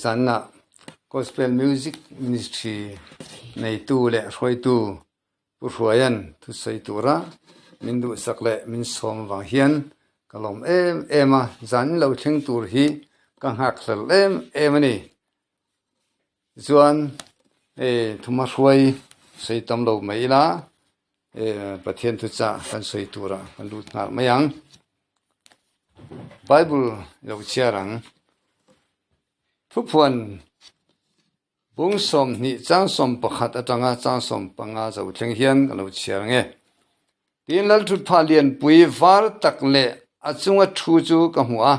zanna Gospel Music Ministry neitu leh hruaitu Pu Hruaia'n thusawi tura min duhsak leh min sawm avang hian ka lawm em em a, zan in lo thleng tur hi ka nghak hlel em em a ni. Tichuan hei thuma hruai sawi tam lo mai ila Pathian thuchah kan sawi turah kan lut nghal mai ang. Bible lo chhiar ang. Thuphuan Bung 20 chang 11 atanga chang 15 zo thleng hian ka lo chhiar ang e. Tin Lalthutphah lianpui var tak leh a chunga thu chu ka hmu a,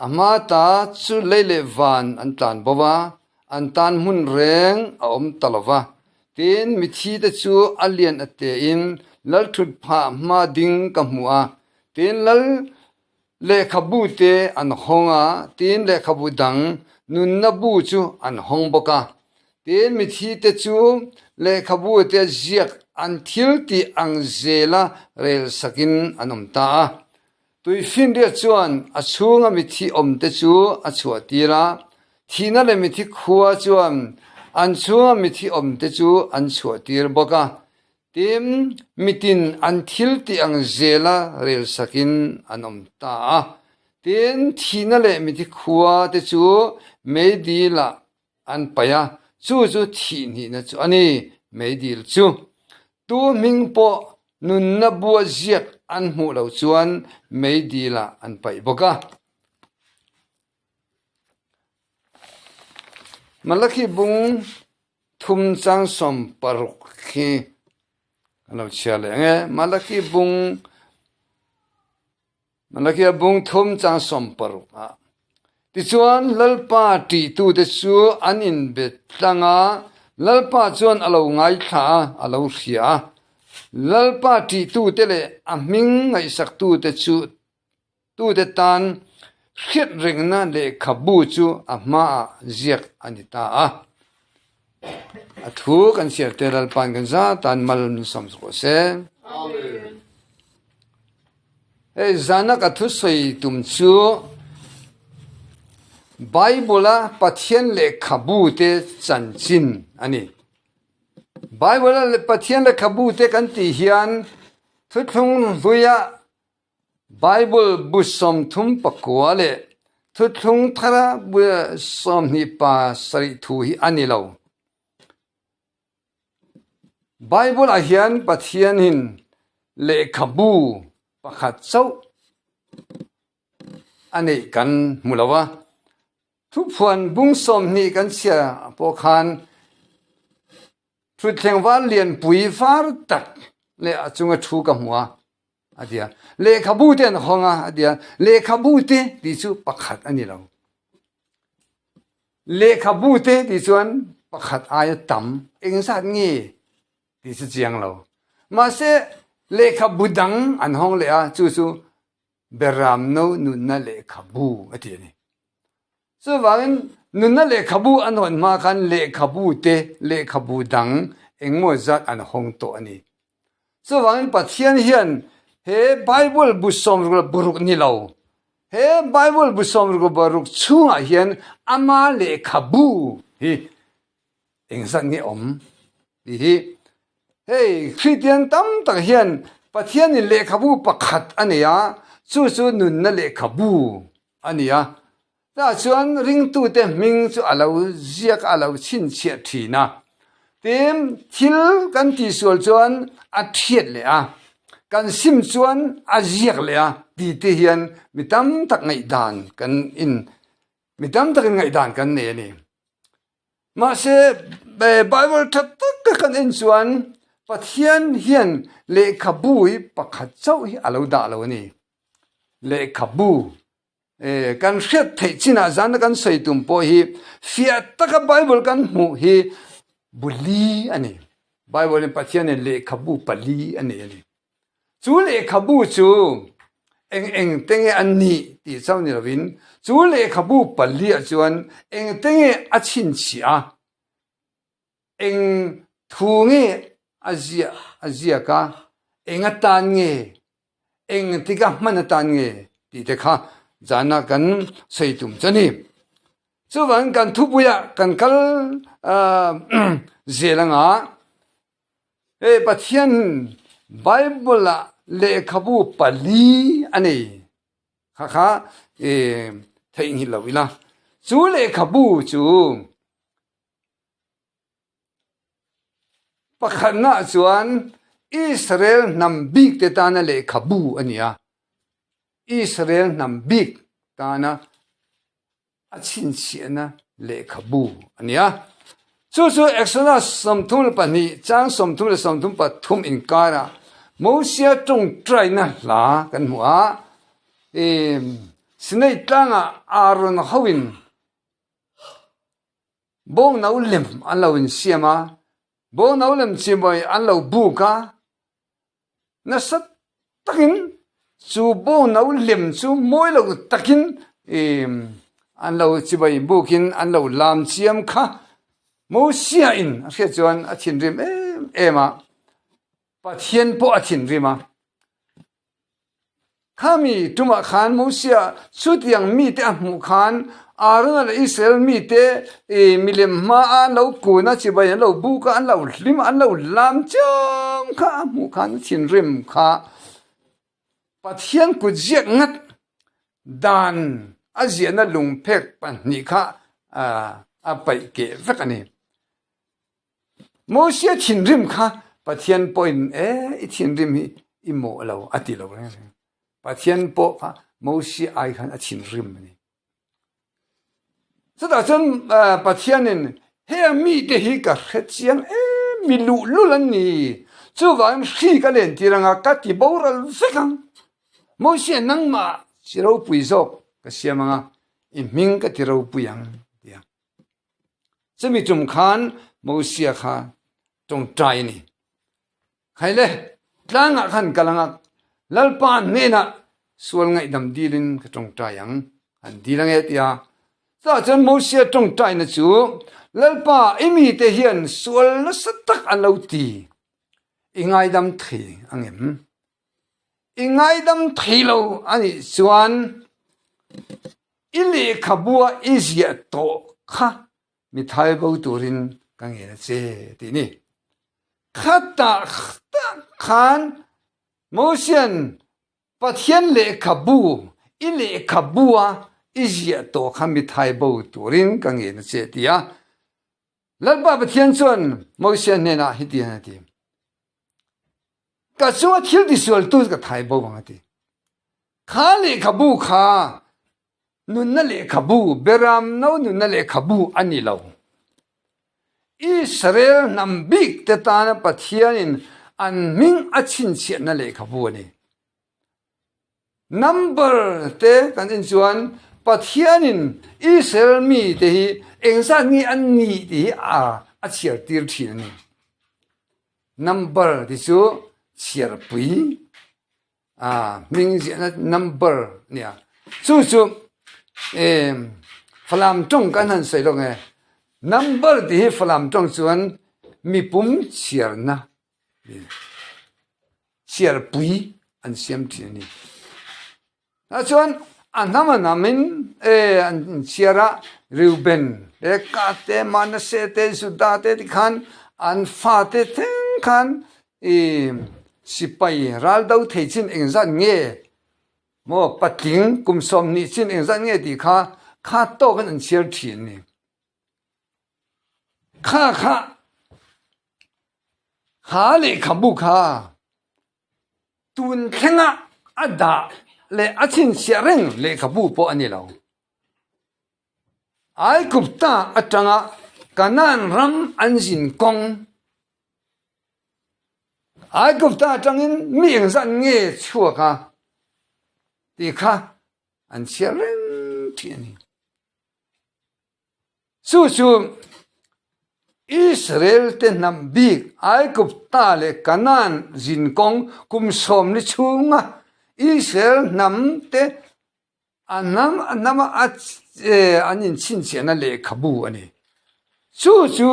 a hma ta chu lei leh van an tlan bo va, an tan hmun reng a awm ta lo va. Tin mithi te chu a lian a tein Lalthutphah hma ding ka hmu a, tin Lal Lehkhabu te an hawng a, tin lehkhabu dang nunna bu chu an hawng bawk a. Tin mithi te chu lehkhabu te ziak an thil tih ang zela rel sakin an awm ta a. Tuifinriat chuan a chhunga mithi awm te chu a chhuah tir a, thihna leh mithi khua chuan an chhunga mithi awm te chu an chhuah tir bawk a. Tin, mitin an thil tih ang zela rel sakin an awm ta a. Tin, thihna leh mithi khua te chu meidilah an paih a, chu chu thihhnihna chu a ni, meidil chu. Tu hming pawh nunna bua ziak an hmuh loh chuan meidilah an paih bawk a. Malakhi bung thum chang 60 khi kan lo chhiar leh ang e. Malakhi bung Malakhi a bung thum chang 60 ah. Tichuan Lalpa ṭihtute chu an inbe tlang a, Lalpa chuan a lo ngaithla a, a lo hria a. Lalpa ṭihtute leh a hming ngaihsaktute chu Tute tan hriat rengna lehkhabu chu a hmaah ziak a ni ta a. A thu kan chhiar te Lalpa'n kan za tan mal min sawm rawh se. Hei zana ka thusawi tum chu Bible-a Pathian lehkhabu te chanchin a ni. Bible-a Pathian lehkhabu te kan tih hian thuthlung hluia Bible bu 39 leh Thuthlung Thara bu 27 thu hi a ni lo. Bible ah hian Pathianin lehkhabu pakhat chauh a neih kan hmu lo a. Thuphuan bung 20 kan chhiar pawh khan thutthleng var lianpui var tak leh a chunga thu ka hmu a. A ti a, lehkhabu te an hawng a, a ti a, lehkhabu te tih chu pakhat a ni lo. Lehkhabu te tih chuan pakhat aia tam eng zat nge tih chu chiang lo. Mahse, lehkhabu dang an hawng leh a, chu chu Beramno nunna lehkhabu a ti a ni. Chuvangin nunna lehkhabu an hawn hma khan lehkhabu te lehkhabu dang engmaw zat an hawng tawh a ni. Chuvangin Pathian hian he Bible bu 60 leh paruk ni lo, he Bible bu 64 chhungah hian ama lehkhabu hi engzat nge awm tih hi hei Kristian tam tak hian Pathianin lehkhabu pakhat a nei a, chu chu nunna lehkhabu a ni a. Tah chuan ringtute hming chu a lo ziak a, a lo chhinchhiah thin a. Tin, thil kan tihsual chuan a thiat leh a, kan sim chuan a ziak leh a ti te hian mi tam tak ngaihdan kan in mi tam takin ngaihdan kan nei a ni. Mahse, Bible tha taka kan en chuan Pathian hian lehkhabu hi pakhat chauh hi a lo dah lo a ni. Lehkhabu kan hriat theih chinah zana kan sawi tum pawh hi fiah taka Bible kan hmuh hi bu li a ni. Bible in Pathianin lehkhabu pali a nei a ni. Chu lehkhabu chu eng eng te nge an nih tih chauh ni lovin chu lehkhabu paliah chuan eng te nge a chhinchhiah a, eng thu nge a ziah a ziak a, eng atan nge, eng tika hman atan nge tih te kha zana kan sawi tum chu a ni. Chuvangin kan thupuiah kan kal zel anga hei Pathian Bible-ah lehkhabu pali a nei kha kha theihnghilh lo ila. Chu lehkhabu chu Pakhatnaah chuan Israel hnam bikte tana lehkhabu a ni a, Israel hnam bik tana a chhinchhiahna lehkhabu a ni a. Chu chu Exodus 32 chang 33 inkarah Mosia tawngtaina hla kan hmu a, Sinai tlangah Aaron hoin Bawngno lem an lo insiam a, bawngno lem chimawi an lo buk a, nasa takin chu bawngno lem chu mawi lo takin an lo chibai bukin an lo lam chiam kha Mosia in a hriat chuan a thinrim em em a, Pathian pawh a thinrim a. Khami tumah khan Mosia chutiang mite a hmuh khan Arona leh Israel mite milem hmaa an lo kun a, chibai an lo buk a, an lo hlim a, an lo lam chiam kha a hmuh khan thinrim kha Pathian kut ziak ngat dan a ziahna lungphek pahnih kha a paih keh vek a ni. Mosia thinrim kha Pathian pawhin e i thinrim hi i mawh lo a ti lo reng reng. Pathian pawh kha Mosia ai khan a thinrim a ni. Chutah chuan Pathianin heng mite hi ka hre chiang em mi luhlul an ni. Chuvangin hri ka lentir anga ka ti boral vek ang. Mosia nangmah chi ropui zawk ka siam anga i hming ka ti ropui ang ti a. Chumi tum khan Mosia kha tawngtai a ni. Khai le, tlangah khan kal anga Lalpa hnenah sual ngaihdam dilin ka tawngtai ang, an dil ange tia. Chutah chuan Mosia tawngtaina chu, Lalpa, i mite hian sual nasa tak an lo ti, i ngaidam thei angem? I ngaidam thei lo a nih chuan I lehkhabua i ziah tawh kha mi thai bo turin ka ngen a che tih ni. Khatah tak khan Mosian Pathian lehkhabu i lehkhabua i ziah tawh kha mi thai bo turin ka ngen a che ti a. Lalpa Pathian chuan Mosia hnenah hetiang a ti, Ka chunga thil tisualtu chu ka thai bo ang a ti. Kha lehkhabu kha nunna lehkhabu, Beram no nunna lehkhabu a ni lo. Israel hnam bik te tana Pathianin an hming a chhinchhiahna lehkhabu a ni. Number te kan en chuan Pathianin Israel mite hi engzat nge an nih tih hi a chhiar tir thin a ni. Number ti chu chhiarpui hming ziahna number a nia. Chu chu Falam tawng kan han sawi lawk nge. Number tih hi Falam tawng chuan mipum chhiarna a ni. Chhiarpui an siam thin a ni. Tah chuan a hnam a hnamin e an chhiar a, Reuben te, Gad te, Manasseh te, Judah te tikhan an fate thleng khan i sipai ral do thei chin engzat nge maw patling kum 20 chin engzat nge tih kha kha tawkin an chhiar thin a ni. Kha kha Kha lehkhabu kha tun thlenga a dah leh a chhinchhiah reng lehkhabu pawh a ni lo. Aigupta atanga Kanaan ram an zin kawng, Aigupta atangin mi engzat nge chhuak a tih kha an chhiar reng thin a ni. Chu chu Israel te hnam bik Aigupta leh Kanaan zin kawng kum 40 chhunga Israel hnam te a hnam a hnama a an inchhinchhiahna lehkhabu a ni. Chu chu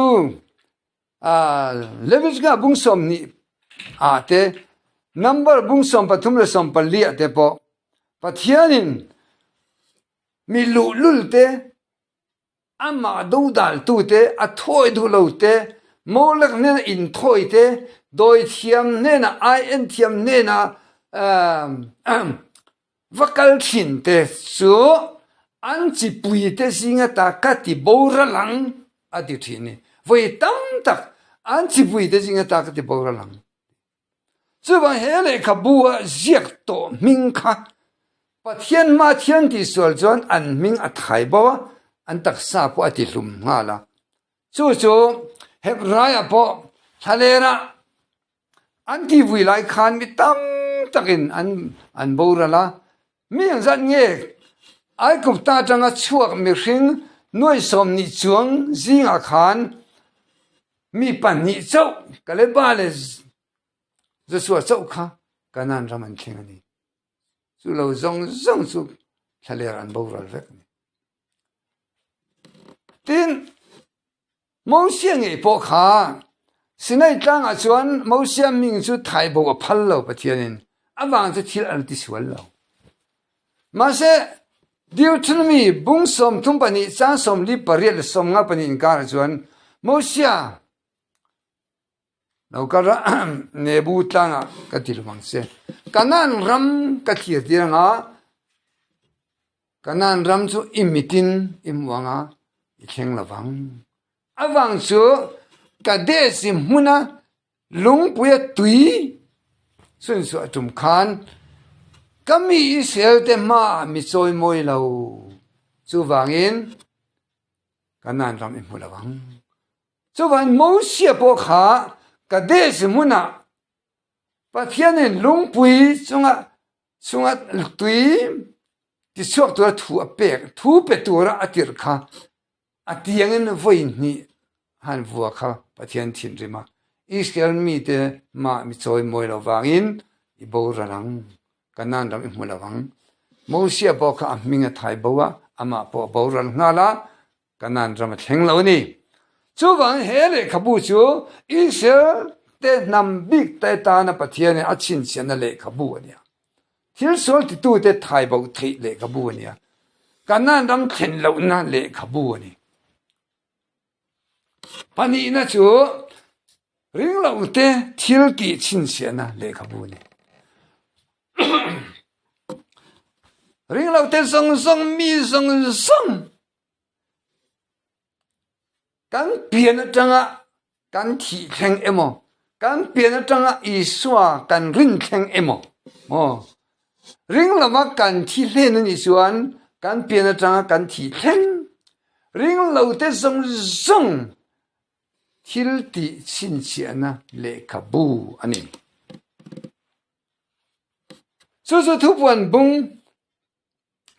Leviticus bung 20 ah te Number bung 34 leh 44 ah te pawh Pathianin mi luhlul te. Amah dodaltute, a thawi duh lote, Molek hnena inthawi te, dawithiam hnena, aien thiam hnena va kal thin te chu an chipuite zinga ta ka ti boral ang a ti thin ni. Vawi tam tak an chipuite zinga ta ka ti boral ang. Chuvang he lehkhabu a ziak tawh hming kha Pathian hma thian tih sual chuan an hming a thai bo a, an taksa pawh a tihlum nghal a. Chu chu Hebraiah pawh thlalera an tihvui lai khan mi tam takin an an boral a. Mi engzat nge Aigupta atanga chhuak mihring nuai 20 chuang zingah khan Mi pahnih chauh Kaleba leh Joshua chauh kha Kanaan ram an thleng a ni. Cu lo zawng zawng cu thlaler an boral vek a ni. Tin, Moses ngei pawh kha Sinai tlang ah cun Moses ming cu thaibo a phal lo Pathian in avang cu thil an ti sual lo. Mahse, Deuteronomy bung 32 caang 48 le 54 inkar ahcun Moses lo kar ah Nebu tlang ah ka ti lengmang si. Kanaan ram ka thlir ti rangah Kanaan ram cu i mit in i hmu anga i thleng lovang. Avang cu Kadesh i hmun ah Lungpui a tui sunsuah a ṭum khan ka mi Israel te hmaah mi cawimawi lo. Cuvangin Kanaan ram i hmu lo ang. Cuvangin Moses pawh kha Kadesh hmun ah Pathian in lungpui cungah chungah tui tichuak tura thu a pek thu pe tura a tirh kha A tiangin voi hnih han vua kha Pathian thinrim a Israel mite mah mi cawimawi lo vangin i boral ang. Kanaan ram i hmu lo ang. Moses pawh kha a hming a thai bo a, amah pawh a boral nghal a, Kanaan ram a thleng lo a ni. Chuvangin he lehkhabu chu Israel te hnam bik te tana Pathian in a chhinchhiahna lehkhabu a ni a. Thil sual titute thaibo theih lehkhabu a ni a, Kanaan ram thlen lohna lehkhabu a ni. Pahnihna chu ringlote thil tih chhinchhiahna lehkhabu a ni. Ringlote zawng zawng, mi zawng zawng Kan pian atanga kan thih thleng emaw, kan pian atanga Isua kan rin thleng emaw, maw? Ring lova kan thi hlen a nih chuan kan pian atanga kan thih thleng, ring lote zawng zawng thil tih chhinchhiahna lehkhabu a ni. Chu chu thupuan bung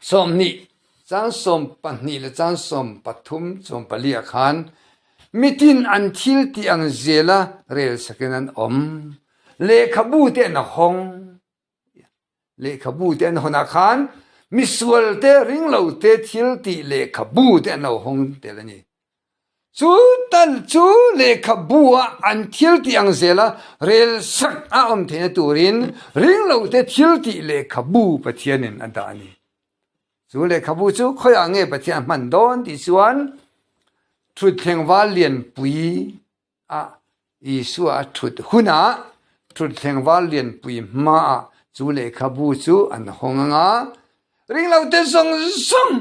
20, caan 12 le caan 13, 14 ah khan mitin an thil ti ang zel a relsak in an um. Lehkhabu te an hong. Lehkhabu te an hon ah khan misual te ringlo te thil ti lehkhabu te an lo hong tel a ni. Cu tal cu lehkhabu ah an thil ti ang zel a relsak a um theihna turin ringlote thil ti lehkhabu Pathian in a dah a ni. Cu lehkhabu cu khoi ah nge Pathian a hman dawn ti chuan ṭhutthleng val lianpui ah Isua a ṭhut hun ah ṭhutthleng val lianpui hma ah cu lehkhabu cu an hong anga ringlote zong zong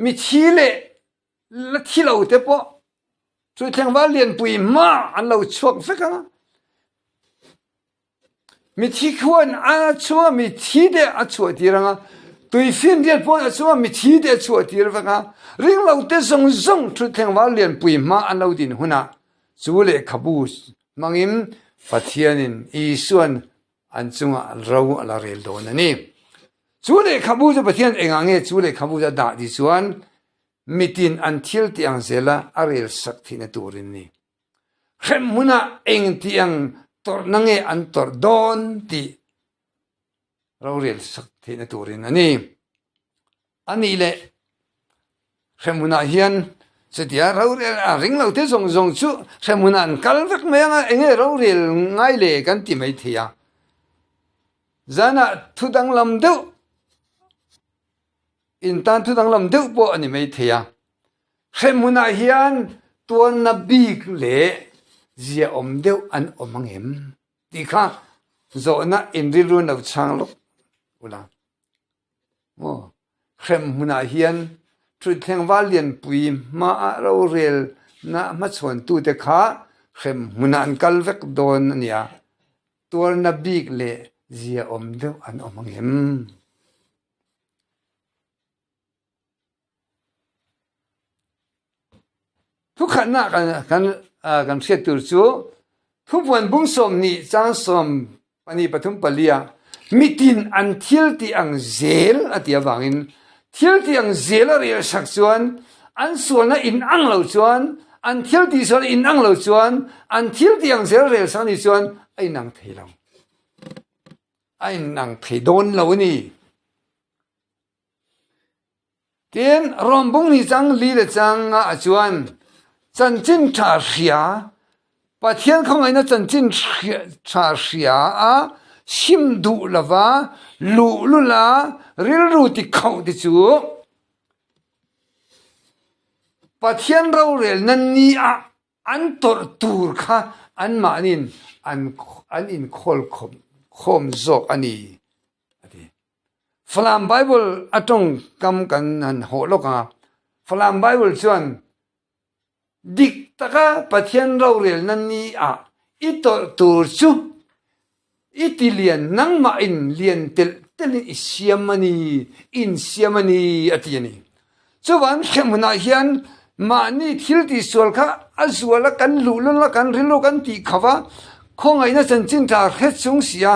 mithi le la thi lo te pawh cu tlangval lianpui hma an lo chuak vek a mithi khuan a chunga mithi te a chuah tir anga tuifinriat pawn a chunga mithi te a chuah tir vek a ringlo te zawng zawng thutthlengval lianpui hma an lo din hunah chu lehkhabu hmangin Pathianin Isuan an chungah ro a la rel dawn a ni. Chu lehkhabu chu Pathian engah nge chu lehkhabu chu a dah ti chuan mitin an thil ti ang zela a rel sak theihna turin ni. Hrem hmunah eng ti ang tawrhna nge an tawrh dawn tih rorel sak theihna turin a ni. A nih leh hremhmunah hian chutia rorel a ring lo te zawng zawng chu hremhmunah an kal vek mai anga enge rorel ngai le kan ti mai thei a. Zanah thu danglam deuh in tan thu danglam deuh pawh a ni mai thei a. Hremhmunah hian tuanna bik leh ziaawm deuh an awm ang em tih kha zawhna in rilru lo chhang lawk ula. Maw? Hremhmunah hian thutthlengval lianpui hmaah rorelna hmachhawntute kha hremhmunah an kal vek dawn a nia. Tuarna bik leh ziaawm deuh an awm ang em? Thukhatnak kan hriat tur cu thupuan bung 20 cang 12 pathum pali ah mitin an thil ti ang zel a ti avangin thil ti ang zel a rel sak chuan an sualna in ang lo chuan an thil ti sual in ang lo chuan an thil ti ang zel rel sak ni chuan a inang thei lo a inang thei dawn lo a ni. Tin, Rom bung ni cang li le cang ah chuan chanchin ṭha hria, Pathian khawngaihnak chanchin ṭha hria ah sim duh lova luhlul a rilru ti khauh ti cu Pathian rorelnak ni ah an tawrh tur kha anmah nih an in khawl khawm zawk a ni, a ti. Falam Bible a tawngkam kan han hawh lawk ang a, Falam Bible chuan dik taka Pathian rorelna ni ah i tawrh tur chu i ti lian nangmah in lian telh telh in i siam a ni, in siam a ni a ti a ni. Chuvan hremhmun ah hian mahni thil tihsual kha a zual a kan luhlul a kan rilru kan tih kho va, khawngaihna chanchin tha hre chung si a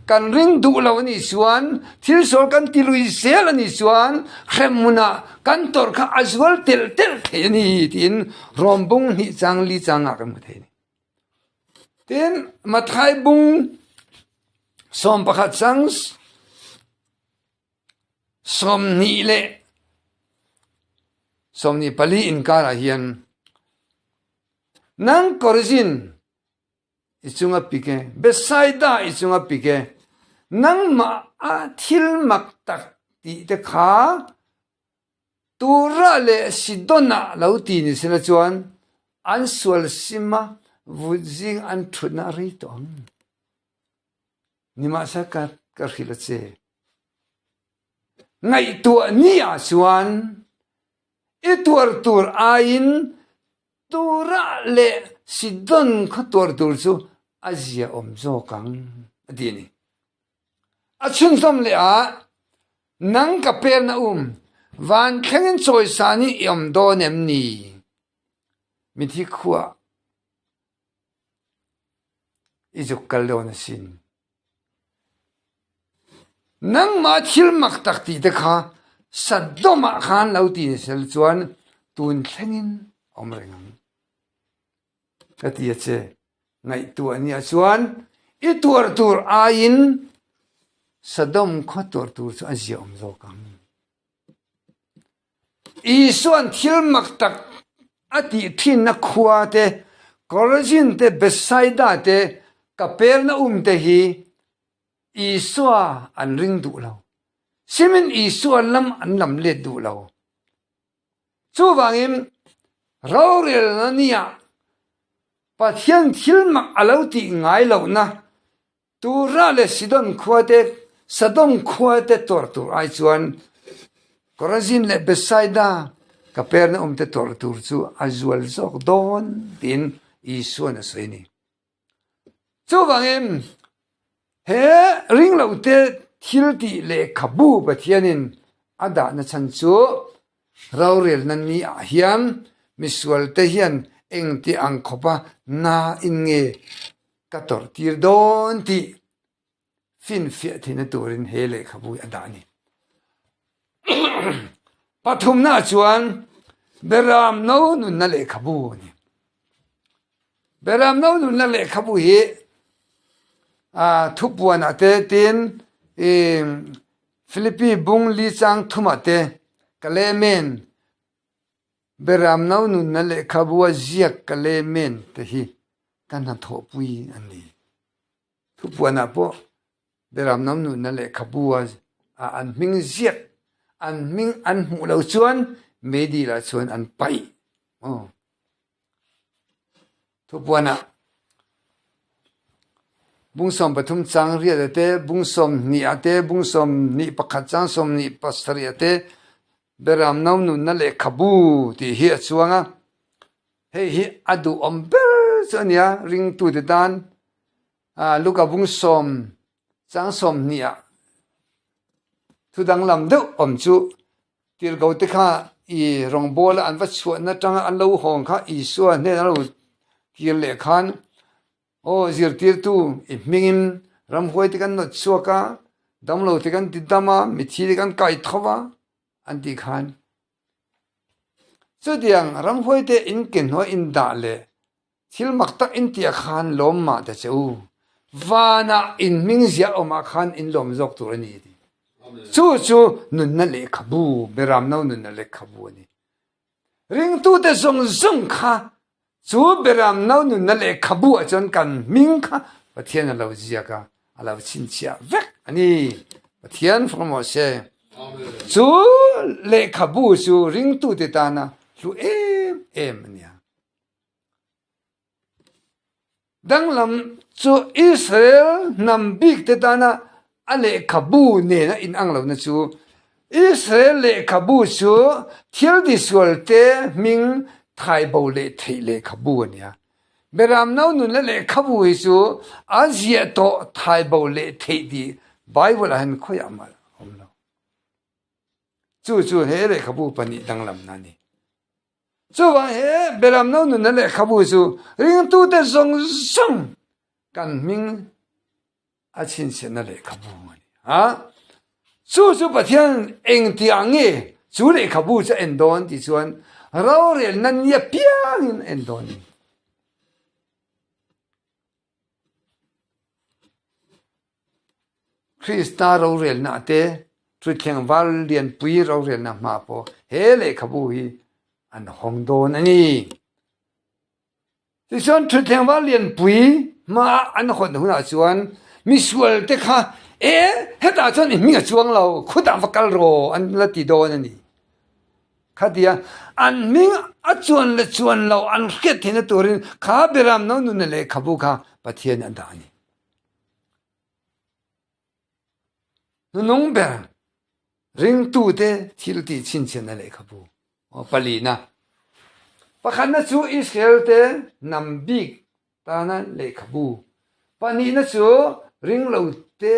kan ring duh lo a nih chuan thil sual kan ti lui zel a nih chuan hremhmun ah kan tawrh kha a zual telh telh thei a ni tiin rawm bung hnih chang li chang ah kan hmu thei a ni. Tin, Matthai bung 11 chang 24 inkarah hian nang Korizin i chunga pik e, Bethsaida i chunga pik e, nangmah a thil mak tak tih te kha Tura leh Sidonah lo ti ni sela chuan an sual sim a vut zing an thutna a rei tawh ang. Nimahsela ka ka hrilh a che. Ngaihtuah ni ah chuan i tuar tur aiin Turah leh Sidon khaw tuar tur chu a ziaawm zawk ang, a ti a ni. A chhunzawm leh ah, Nang ka perna um, van thlengin chawisan hi i awm dawn em ni? Mithi khuah I zuk kal dawn asin. Nangmah thil mak tak tih te kha Sodom ah khan lo ti ni sel chuan tun thlengin a awm reng ang. Ka ti a che. Ngaihtuah ni ah chuan i tuar tur aiin Sodom khaw tuar tur chu a ziaawm zawk ang. Isua'n thil mak tak a tih thinna khua te, Korazin te, Bethsaida te, Kapernaum te hi Isua an ring duh lo. Simin Isua lam an lam let duh lo. Chuvangin rorelna nia Pathian thil mak a lo tih ngai lohna Tura leh Sidon khua te, Sodom khua te tawrh tur ai chuan Korazin leh Bethsaida Kapernaum te tawrh tur chu a zual zawk dawn tiin Isua'n a sawi a ni. Chuvangin he ringlote thil tih lehkhabu Pathianin a dahna chhan chu rorelna ni ah hian misualte hian engti ang khawpa na in nge Ka tawrh tir dawn tih finfiah theihna turin he lehkhabu hi a dah a ni. Pathumna chuan Beram no nunna lehkhabu a ni. Beram no nunna lehkhabu hi thupuanah te tin Philippi bung li chang thumah te Kalemen Beram no nunna lehkhabu a ziak ka le men te hi ka hnathawhpui a ni. Thupuanah pawh Beram no nunna lehkhabu a an hming ziak, an hming an hmuh lo chuan meidil ah chuan an paih. Aw. Thupuanah bung 13 chang riat te, bung 20 ah te, bung 21 chang 27 ah te Beram no nunna lehkhabu tih hi a chuang a. Hei hi a duhawm ber chu a nia ringtute tan Luka bung sawm chang 20 ah thu danglam deuh awm chu Tirhkohte kha i rawngbawla an va chhuahna atanga an lo hawng kha Isua hnenah a lo kir leh khan, Aw zirtirtu, i hmingin ramhuai te kan nawt chhuak a, damlo te kan ti dam a, mithi te kan kai tho va, an tih khan. Chutiang ramhuai te in ke hnuai in dah leh Thil mak tak in tih ah khan lawm mah ta che u. Vanah in hming ziah awmah khan in lawm zawk tur a ni ti. Chu chu nunna lehkhabu, Beramno nunna lehkhabu a ni. Ringtute zawng zawng kha chu Beramno nunna lehkhabu ah chuan kan hming kha Pathian a lo ziak a, a lo chhinchhiah vek a ni. Pathian fawng se. Chu lehkhabu chu ringtute tana hlu em em a nia. Danglam chu Israel hnam bikte tana a lehkhabu nena inang lohna chu Israel lehkhabu chu thil tisualte hming thaibo leh theih lehkhabu a ni a. Beramno nunna lehkhabu hi chu a ziah tawh thaibo leh theih tih Bible-ah hian khawiah mah a awm lo. Chu chu he lehkhabu pahnih danglamna a ni. Chuvang he Beramno nunna lehkhabu chu ringtute zawng zawng kan hming a chhinchhiahna lehkhabu a ni a. Chu chu Pathian engtiah nge chu lehkhabu chu a en dawn tih chuan rorelna ni apiangin a en dawn a ni. Krista rorelna te, Thutthleng val lianpui rorelna hma pawh he lehkhabu hi an hawng dawn a ni. Tichuan Thutthleng val lianpui hma an hawn hunah chuan misual te kha e hetah chuan i hming a chuang lo, khutah va kal rawh an la ti dawn a ni. Khatia an hming a chuan leh chuan lo an hriat theihna turin kha Beram no nuna lehkhabu kha Pathian a dah a ni. Hnunung ber ringtute thil tih chhinchhiahna lehkhabu palina. Pakhatna chu Israel te hnam bik tana lehkhabu. Pahnihna chu ringlote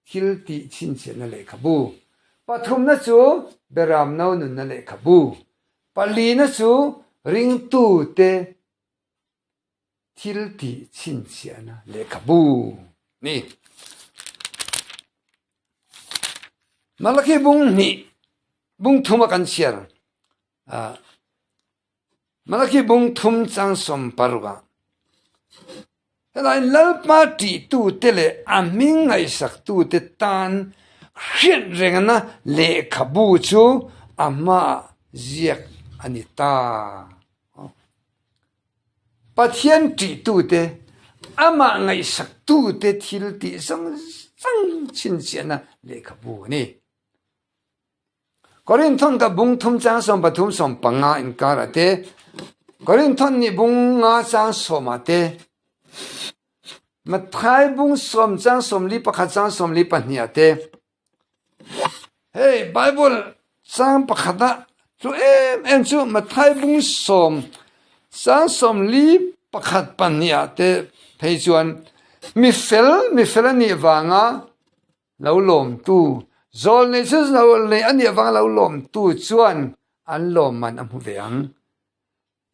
thil tih chhinchhiahna lehkhabu. Pathumna chu Beramno nunna lehkhabu. Palina chu ringtute thil tih chhinchhiahna lehkhabu ni. Malakhi bung hnih bung thuma kan chhiar. Malakhi bung thum chang 60 ah helaiin Lalpa ṭihtute leh a hming ngaihsaktute tan hriat rengna lehkhabu chu a hmaah ziak a ni ta. Pathian ṭihtute, amah ngaihsaktute thil tih zawng zawng chhinchhiahna lehkhabu a ni. Korinthon ka bung thum chang 13 15 inkarah te, Korinthon nih bung nga chang sawm ah te, Matthai bung sawm chang 41 chang 42 ah te, hei Bible chang pakhat ah cu em em cu Matthai bung sawm chang 41 pahnih ah te phei chuan mifel mifel a nih vanga Lo lawmtu, zawlnei chu zawlnei a nih avanga lo lawmtu chuan an lawmman a hmu ve ang.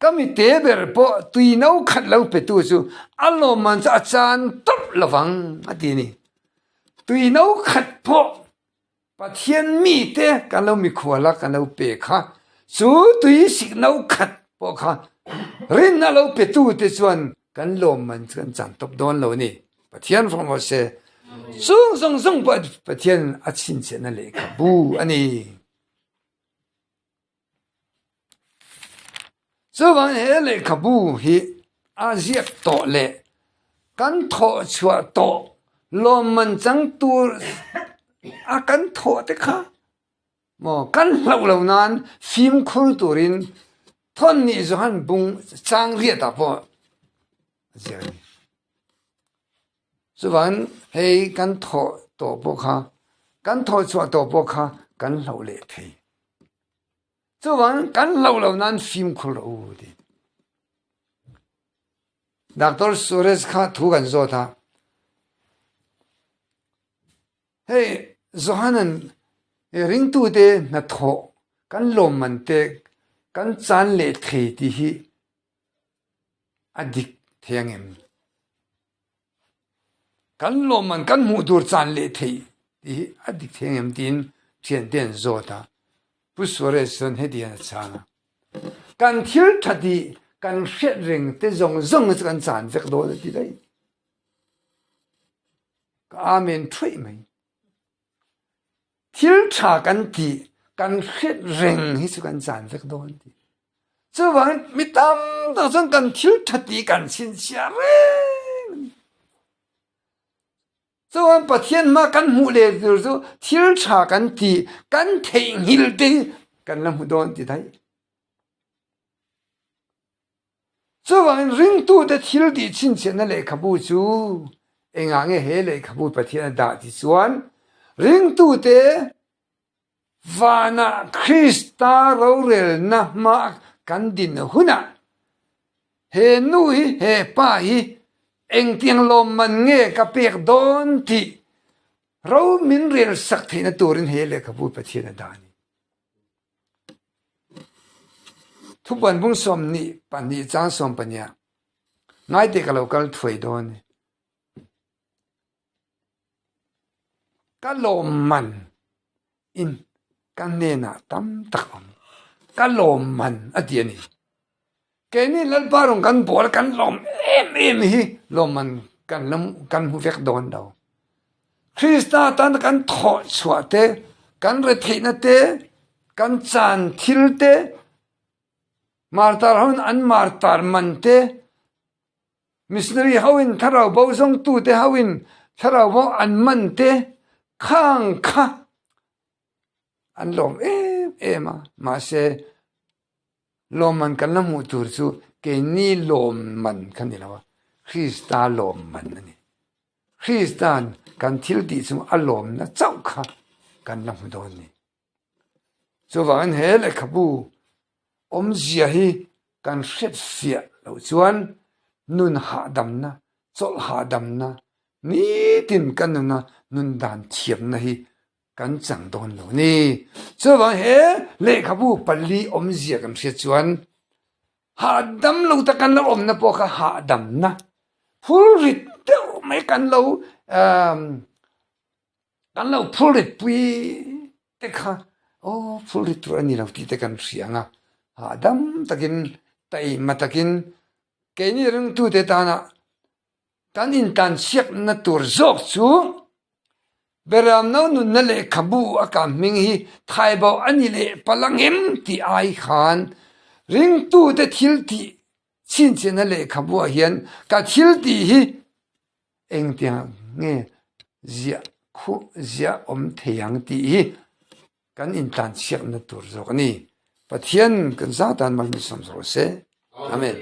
Ka mite ber pawh tui no khat lo petu chu a lawmman chu a chan tawp lovang a ti a ni. Tui no khat pawh Pathian mite kan lo mikhual a kan lo pe kha chu tui sik no khat pawh kha rinna lo petu te chuan kan lawmman chu kan chan tawp dawn lo a ni. Pathian fawng rawh se. Chung zawng zawng pawh Pathian a chhinchhiahna lehkhabu a ni. Chuvang he lehkhabu hi a ziak tawh leh kan thawh chhuah tawh lawmman chang tur a kan thawh te kha maw kan hlauh lo nan fimkhur turin. Thawn nih Johan bung chang riat ah pawh a ziak a ni. Chuvangin hei kan thawh tawh pawh kha kan thawh chhuah tawh pawh kha kan hloh leh thei. Chuvangin kan hloh lo nain fimkhur rawh u ti. Doctor Suresh kha thu kan zawt a. Hei Johanan ringtute hnathawh kan lawmman te kan chan leh thei tih hi a dik thei ang em? Kan lawmman kan hmuh tur chan leh thei tih hi a dik thei ang em tiin thiante an zawt a. Pu Suarez chuan heti hian a chhang a, Kan thil tha tih kan hriat reng te zawng zawng chu kan chan vek dawn a ti daih. Ka amen thuaih mai. Thil tha kan tih kan hriat reng hi chu kan chan vek dawn ti. Chuvangin mi tam tak chuan kan thil tha tih kan chhinchhiah reng. Chuan Pathian hma kan hmuh leh tur chu thil tha kan tih kan theihnghilh te hi kan la hmu dawn ti daih. Chuvangin ringtute thil tih chhinchhiahna lehkhabu chu engah nge he lehkhabu Pathian a dah ti chuan ringtute vanah Krista rorelna hma kan din hunah he nu hi he pa hi engtiang lawmman nge ka pek dawn tih ro min relsak theihna turin he lehkhabu Pathian a dah a ni. Thupuan bung 22 cang 12 Ngaite ka lo kal thuai dawn. Ka lawmman in ka hnenah tam tak awm. Ka lawmman a ti a ni. Keini Lalpa rung kan bawl kan lawm em em hi lawmman kan lam kan hmu vek dawn lo. Krista tan kan thawh chhuah te, kan retheihna te, kan caan thil te, martar ho in an martar man te, missionary ho in thlarau bo zongtu te ho in thlarau bo an man te khang kha an lawm em em a. Mahse Lawmman kan la hmuh tur chu keini lawmman kha ni lo a, Krista lawmman a ni. Krista'n kan thil tih chung a lawmna chauh kha kan la hmu dawn ni. Chuvangin he lehkhabu awmzia hi kan hriatfiah loh chuan nun hahdamna, chawlh hahdamna, nitin kan nuna nun dan thiamna hi kan chang dawn lo ni. Chuvang he lehkhabu pali awmzia kan hriat chuan hahdam lo tak kan lo awmna pawh kha hahdamna phurrit deuh mai kan lo kan lo phurrit pui te kha aw phurrit tur a ni lo tih te kan hria ang a, hahdam takin taima takin keini ringtute tana Kan intansiakna tur zawk chu Beramno nunna lehkhabu a kan hming hi thaibo a ni leh palh angem tih ai khan ringtute thil tih chhinchhiahna lehkhabuah hian ka thil tih hi engtiang nge ziah khuh ziah awm thei ang tih hi kan intlansiakna tur zawk a ni. Pathian kan zatan mal min sawm zawk se. Amen.